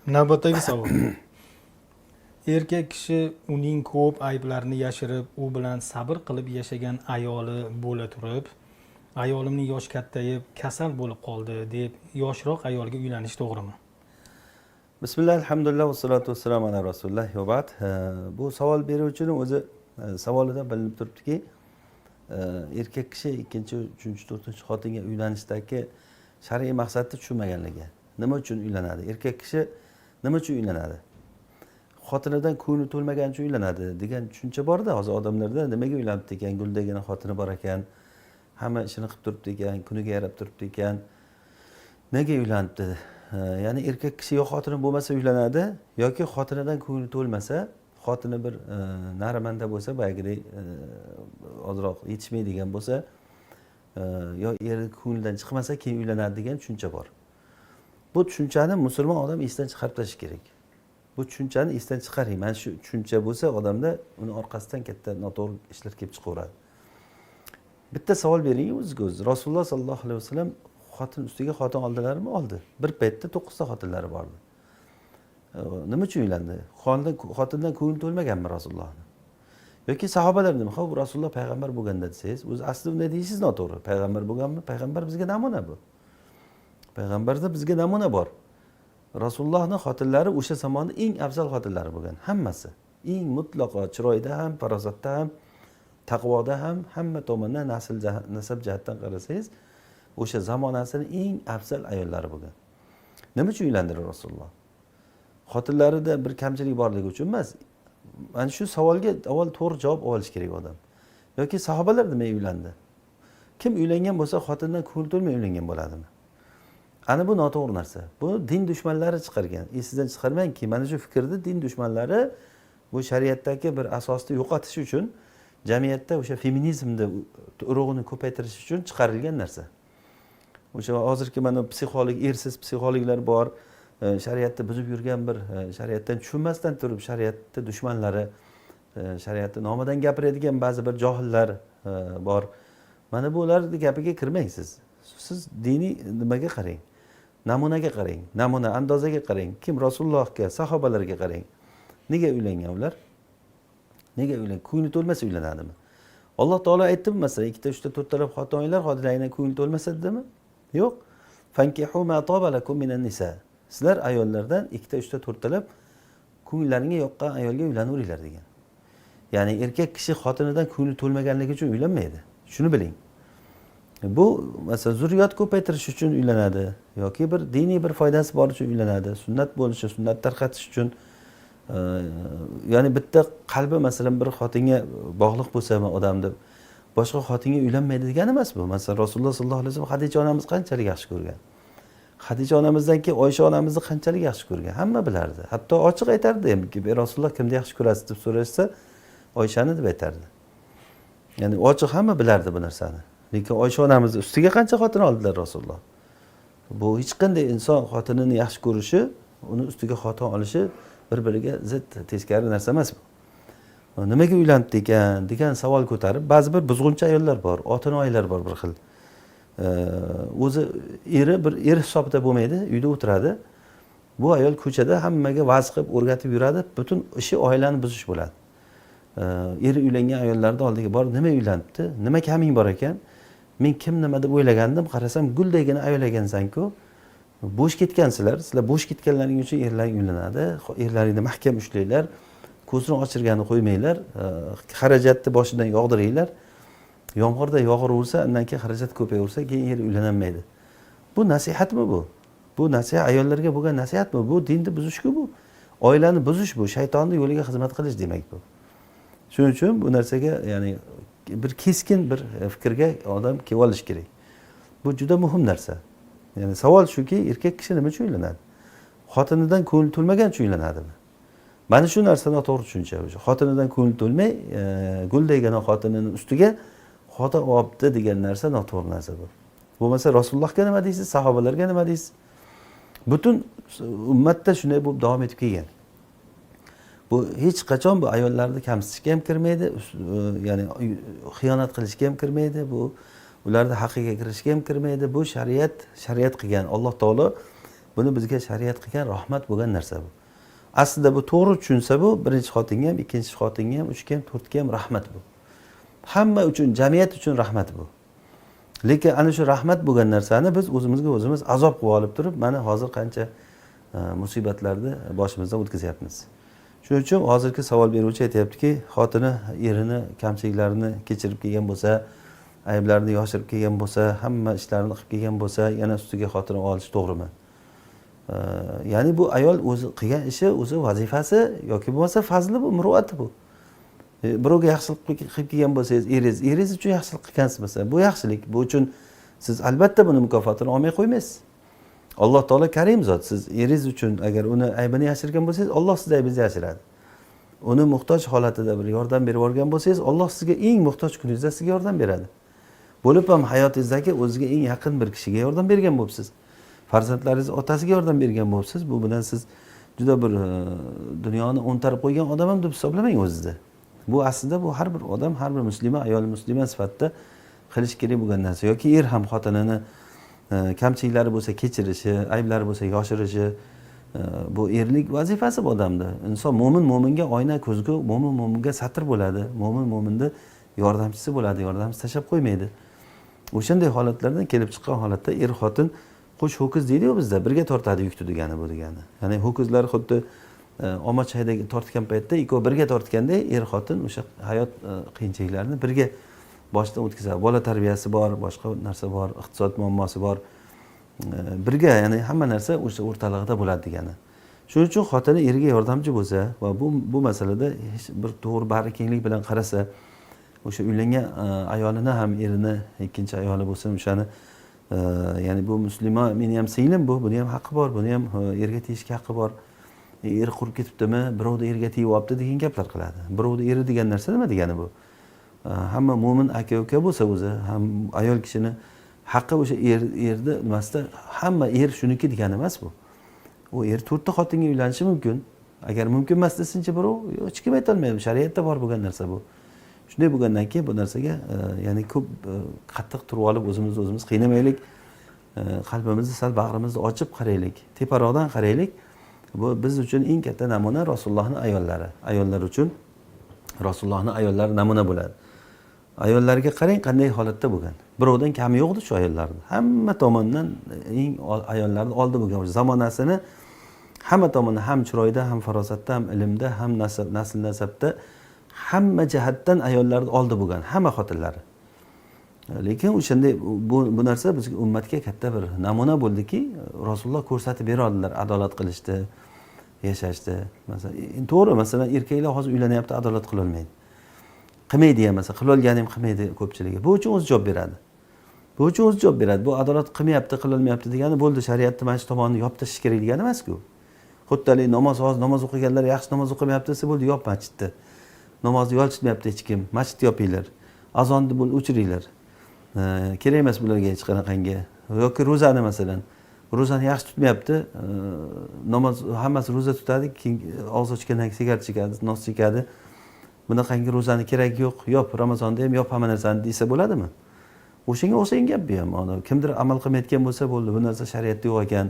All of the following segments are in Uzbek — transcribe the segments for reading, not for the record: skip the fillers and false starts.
Navbatdagi savol. Erkak kishi uning ko'p ayblarini yashirib, u bilan sabr qilib yashagan ayoli bo'la turib, ayolimning yoshi kattayib, kasal bo'lib qoldi deb yoshroq ayolga uylanish to'g'rimi? Bismillah, alhamdulillah, vassalotu vassalamu ala rasulilloh va ba'd. Bu savol beruvchini o'zi savolidan bilinib turibdiki, erkak kishi ikkinchi, uchinchi, to'rtinchi xotinga uylanishdagi shar'iy maqsadni tushunmaganligi. Nima uchun uylanadi? Erkak kishi nima uchun uylanadi? Xotinidan ko'ngli to'lmagani uchun uylanadi degan tushuncha borda hozir odamlarda. Nimaga uylanibdi ekan, guldagina xotini bor ekan, hamma ishini qilib turibdi ekan, kuniga yarab turibdi ekan, nega uylanibdi? Ya'ni erkak kishi yo xotini bo'lmasa uylanadi, yoki xotinidan ko'ngli to'lmasa, xotini bir narimanda bo'lsa, boyagidek ozroq yetishmaydigan bo'lsa, yo eri ko'nglidan chiqmasa, keyin uylanadi degan tushuncha bor. Bu tushunchani musulmon odam esdan chiqarib tashlash kerak. Bu tushunchani esdan chiqaring. Mana shu tushuncha bo'lsa odamda, uni orqasidan katta noto'g'ri ishlar kelib chiqaveradi. Bitta savol bering o'zizga o'zi. Rasululloh sollallohu alayhi vasallam xotin ustiga xotin oldilarmi? Oldi. Bir paytda 9 ta xotinlari bor edi. Nima uchun uylandi? Xotindan ko'ngli to'lmaganmi Rasulullohni yoki sahobalar? Nima, ho'p, Rasululloh payg'ambar bo'lganda desangiz, o'zi aslida unday deyishingiz noto'g'ri. Payg'ambar bo'lganmi? Payg'ambar bizga namuna. Bu payg'ambarda bizga namuna bor. Rasulullohni xotinlari o'sha zamonni eng afzal xotinlari bo'lgan hammasi, eng mutlaqo chiroyda ham, farosatda ham, taqvoda ham, hamma tomondan, nasl, nasab jihatdan qarasangiz, o'sha zamonasini eng afzal ayollari bo'lgan. Nima uchun uylandilar Rasululloh? Xotinlarida bir kamchilik borligi uchun emas. Mana shu savolga avval to'g'ri javob olish kerak odam. Yoki sahobalar nimaga uylandi? Kim uylangan bo'lsa, xotindan ko'ngli to'lmay uylangan bo'ladimi? Ana bu noto'g'ri narsa. Bu din dushmanlari chiqargan. Esingizdan chiqarmangki, mana shu fikrni din dushmanlari bu shariatdagi bir asosni yo'qotish uchun, jamiyatda o'sha feminizmni urug'ini ko'paytirish uchun chiqarilgan narsa. O'sha hozirgi mana psixolog, ersiz psixologlar bor, shariatni buzib yurgan bir, shariatdan tushunmasdan turib shariatni dushmanlari, shariatni nomidan gapiradigan ba'zi bir johillar bor. Mana bularni gapiga kirmang. Siz diniy nimaga qarang, namunaga qarang, namuna andozaga qarang. Kim? Rasulullohga, sahobalarga qarang. Nega uylangan ular? Nega uylangan? Ko'ngli to'lmasa uylanadimi? Alloh taolo aytdimi, masalan, ikkita, uchta, to'rttalab xotin olinglar, xotinlaringdan ko'ngli to'lmasa, dedimi? Yo'q. فانكحوا ما طاب لكم من النساء. Sizlar ayollardan ikkita, uchta, to'rttalab ko'ngillaringga yoqqan ayolga uylanaveringlar degan. Ya'ni erkak kishi xotinidan ko'ngli to'lmaganligi uchun uylanmaydi, shuni biling. Bu, masalan, zurriyot ko'paytirish uchun uylanadi yoki bir diniy bir foydasi bor uchun uylanadi, sunnat bo'lishi, sunnat tarqatish uchun. Ya'ni bitta qalbi, masalan, bir xotinga bog'liq bo'lsa odamni, boshqa xotinga uylanmaydi degani emas bu. Masalan, Rasululloh sollallohu alayhi vasallam Hadicha onamiz qanchalik yaxshi ko'rgan. Hadicha onamizdan keyin Oysha onamizni qanchalik yaxshi ko'rgan, hamma bilardi. Hatto ochiq aytardi ham, "Ey Rasululloh, kimni yaxshi ko'rasiz?" deb so'rashsa, "Oyshani", deb aytardi. Ya'ni ochiq hamma bilardi bu narsani. Lekin Oysha onamizni ustiga qancha xotin oldilar Rasululloh? Bu hech qanday inson xotinini yaxshi ko'rishi, uni ustiga xotin olishi bir biriga zid, teskari narsa emas. Bu nimaga uylanibdi ekan degan savol ko'tarib, ba'zi bir buzg'unchi ayollar bor, otinoyilar bor bir xil. O'zi eri bir er hisobida bo'lmaydi, uyda o'tiradi. Bu ayol ko'chada hammaga va'z qilib, o'rgatib yuradi. Butun ishi oilani buzish bo'ladi. Eri uylangan ayollarni oldiga borib, "Nima uylanibdi, nima kaming bor ekan? Men kim nima deb o'ylagandim, qarasam, guldagina ayol ekansanku, bo'sh ketgansizlar. Sizlar bo'sh ketganlaring uchun erlaring uylanadi. Erlaringni mahkam ushlanglar, ko'zini ochirgani qo'ymanglar, xarajatni boshidan yog'diringlar. Yomg'irda yog'iraversa, undan keyin xarajat ko'payaversa, keyin er uylanolmaydi." Bu nasihatmi bu? Bu nasihat, ayollarga bo'lgan nasihatmi bu? Dinni buzishku bu, oilani buzish bu, shaytonni yo'liga xizmat qilish demak bu. Shuning uchun bu narsaga, ya'ni bir keskin bir fikrga odam kelib olishi kerak. Bu juda muhim narsa. Ya'ni savol shuki, erkak kishi nima uchun uylanadi? Xotinidan ko'ngli to'lmagani uchun uylanadimi? Mana shu narsa noto'g'ri tushuncha. O'sha xotinidan ko'ngli to'lmay, guldagina xotinini ustiga xotin olibdi degan narsa noto'g'ri narsa bu. Bo'lmasa Rasulullohga nima deysiz, sahobalarga nima deysiz? Butun ummatda shunday bo'lib davom etib kelgan. Bu hech qachon bu ayollarni kamsitishga ham kirmaydi, ya'ni xiyonat qilishga ham kirmaydi, bu ularni haqqiga kirishga ham kirmaydi. Bu shariat, shariat qilgan Alloh taolo. Buni bizga shariat qilgan rahmat bo'lgan narsa bu. Aslida bu to'g'ri tushunsa, bu birinchi xotinga ham, ikkinchi xotinga ham, uchga ham, to'rtga ham rahmat bu. Hamma uchun, jamiyat uchun rahmat bu. Lekin ana shu rahmat bo'lgan narsani biz o'zimizga o'zimiz azob qilib olib turib, mana hozir qancha musibatlarni boshimizdan o'tkazyapmiz. Shuning uchun hozirgi savol beruvchi aytyaptiki, xotini erini kamchiliklarini kechirib kelgan bo'lsa, ayblarini yoshirib kelgan bo'lsa, hamma ishlarini qilib kelgan bo'lsa, yana ustiga xotin olish to'g'rimi? Ya'ni bu ayol o'zi qilgan ishi, o'zi vazifasi yoki bo'lmasa fazli bu, muruvvati bu. Birovga yaxshilik qilib kelgan bo'lsangiz, eringiz uchun yaxshilik qilgansiz masalan, bu yaxshilik. Bu uchun siz albatta buni mukofotini olmay qo'ymaysiz. Alloh taolo karim zot. Siz eringiz uchun agar uni aybini yashirgan bo'lsangiz, Alloh sizni aybingizni yashiradi. Uni muhtoj holatida bir yordam berib yuborgan bo'lsangiz, Alloh sizga eng muhtoj kuningizda sizga yordam beradi. Bo'lib ham hayotingizdagi o'ziga eng yaqin bir kishiga yordam bergan bo'libsiz. Farzandlaringiz otasiga yordam bergan bo'libsiz. Bu bilan siz juda bir dunyoni o'ntarib qo'ygan odam ham deb hisoblamang o'zizni. Bu aslida bu har bir odam, har bir muslima, ayol muslima sifatida qilish kerak bo'lgan narsa. Yoki er ham xotinini kamchiliklari bo'lsa kechirishi, ayblari bo'lsa yoshirishi, bu erlik vazifasi bu odamda. Inson mo'min mo'minga oyna, ko'zgu, mo'min mo'minga satr bo'ladi. Mo'min mo'minni yordamchisi bo'ladi, yordamchisi tashlab qo'ymaydi. O'shanday holatlardan kelib chiqqan holatda er xotin qo'sh ho'kiz deydi-yu bizda, birga tortadi yukni degani bu degani. Ya'ni ho'kizlar xuddi omoch haydaga tortgan paytda ikkovi birga tortganday, er xotin o'sha hayot qiyinchiliklarini birga boshdan o'tkazadi. Bola tarbiyasi bor, boshqa narsa bor, iqtisod muammosi bor. Birga, ya'ni hamma narsa o'sha o'rtalig'ida bo'ladi degani. Shuning uchun xotini erga yordamchi bo'lsa va bu masalada hech bir to'g'ri bag'ri kenglik bilan qarasa, o'sha uylangan ayolini ham, erini ikkinchi ayoli bo'lsin, o'shani ya'ni bu musulmon, meni ham singlim bu, buni ham haqqi bor, buni ham erga tegishga haqqi bor. Er qurib ketibdimi, birovni erga tegib olibdi degan gaplar qiladi. Birovni eri degan narsa nima degani bu? Hamma mo'min aka uka bo'lsa o'zi ham ayol kishini haqqi o'sha erni nimasida, hamma er shuniki degani emas bu. U er to'rtta xotinga uylanishi mumkin. Agar mumkin emas desinchi birov, hech kim aytolmaydi. Shariatda bor bo'lgan narsa bu. Shunday bo'lgandan keyin bu narsaga ya'ni ko'p qattiq turib olib o'zimizni o'zimiz qiynamaylik. Qalbimizni sal, bag'rimizni ochib qaraylik, teparoqdan qaraylik. Bu biz uchun eng katta namuna Rasulullohning ayollari. Ayollar uchun Rasulullohning ayollari namuna bo'ladi. Ayollarga qarang, qanday holatda bo'lgan. Birovdan kami yo'qdi shu ayollarni. Hamma tomondan eng ayollarni oldi bo'lgan zamonasini hamma tomondan, ham chiroyda, ham farosatda, ham ilmda, ham nasl nasabda, hamma jihatdan ayollarni oldi bo'lgan hamma xotinlari. Lekin o'shanday bu narsa bizga, ummatga katta bir namuna bo'ldiki, Rasululloh ko'rsatib bera oldilar, adolat qilishdi, yashashdi. Masalan, to'g'ri, masalan, erkaklar hozir uylanyapti, adolat qila olmaydi. Qilmaydi ham, masalan, qila olgani ham qilmaydi ko'pchiligi. Bu uchun o'zi javob beradi. Bu uchun o'zi javob beradi. Bu adolat qilmayapti, qilolmayapti degani bo'ldi, shariatni mana shu tomonini yopib tashlash kerak degani emas-ku. Xuddi haligi namoz, hozir namoz o'qiganlar yaxshi namoz o'qimayapti desa bo'ldi, yop masjidni. Namozni yolchitmayapti hech kim, masjidni yopinglar. Azonni bo'ldi, o'chiringlar. Kerak emas bularga hech qanaqangi. Yoki ro'zani masalan, ro'zani yaxshi tutmayapti, namoz hammasi ro'za tutadi, keyin og'iz ochgandan keyin sigaret chekadi, nos chekadi. Bunaqangi ro'zani keragi yo'q, yop, Ramazonda ham yop hamma narsani desa bo'ladimi? O'shanga o'xshagan gap bu ham. Kimdir amal qilmayotgan bo'lsa bo'ldi, bu narsa shariatda yo'q ekan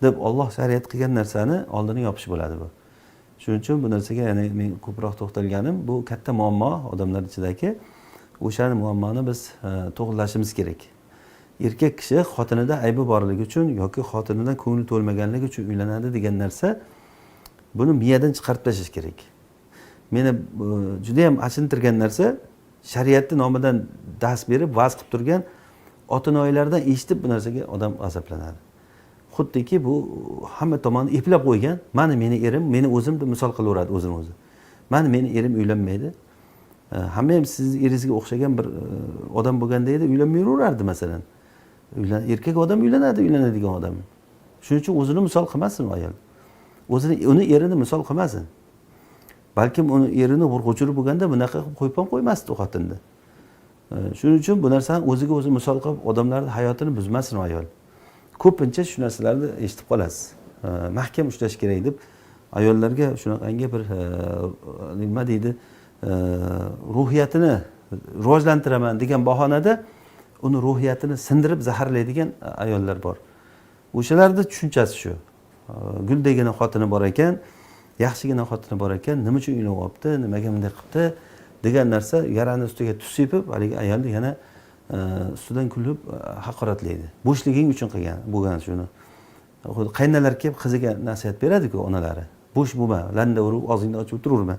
deb Alloh shariat qilgan narsani oldini yopish bo'ladi bu. Shuning uchun bu narsaga, ya'ni men ko'proq to'xtalganim, bu katta muammo odamlar ichidagi. O'shani muammoni biz to'g'rilashimiz kerak. Erkak kishi xotinida aybi borligi uchun yoki xotinidan ko'ngli to'lmaganligi uchun uylanadi degan narsa, buni miyadan chiqarib tashlash kerak. Meni juda ham achintirgan narsa, shariatni nomidan dars berib, va'z qilib turgan ota-onalardan eshitib bu narsaga odam g'azablanadi. Xuddiki bu hamma tomonni eplab qo'ygan, mana meni erim, meni o'zim deb misol qilaveradi o'zini o'zi. Mana meni erim uylanmaydi. Hamma ham sizni eringizga o'xshagan bir odam bo'lganda edi, uylanmay yuraverardi masalan. Erkak odam uylanadi, uylanadigan odam. Shuning uchun o'zini misol qilmasin ayol. O'zini, uni erini misol qilmasin. Balkim uni erini g'urg'uchiri bo'lganda bunaqa qilib qo'yib ham qo'ymasdi u xotinni. Shuning uchun bu narsani o'ziga o'zi misol qilib odamlarning hayotini buzmasin ayol. Ko'pincha shu narsalarni eshitib qolasiz. Mahkam ushlash kerak deb ayollarga shunaqangi bir nima deydi, ruhiyatini rivojlantiraman degan bahonada uni ruhiyatini sindirib zaharlaydigan ayollar bor. O'shalarni tushunchasi shu. Guldagina xotini bor ekan, yaxshigina xotini bor ekan, nima uchun uylanib olibdi, nimaga bunday qilibdi degan narsa yarani ustiga tuz sepib, haligi ayolni yana ustidan kulib haqoratlaydi. Bo'shliging uchun qilgan bo'lgan shuni. Xuddi qaynalar kelib qiziga nasihat beradiku onalari. Bo'sh bo'lma, landa urib og'zingni ochib o'tiraverma.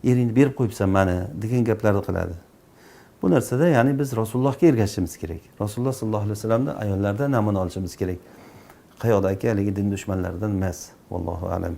Eringni berib qo'yibsan mani degan gaplarni qiladi. Bu narsada ya'ni biz Rasulullohga ergashishimiz kerak. Rasululloh sollallohu alayhi vasallamni ayollardan namuna olishimiz kerak. Qayoqdagi haligi din dushmanlaridan emas. Vallohu a'lam.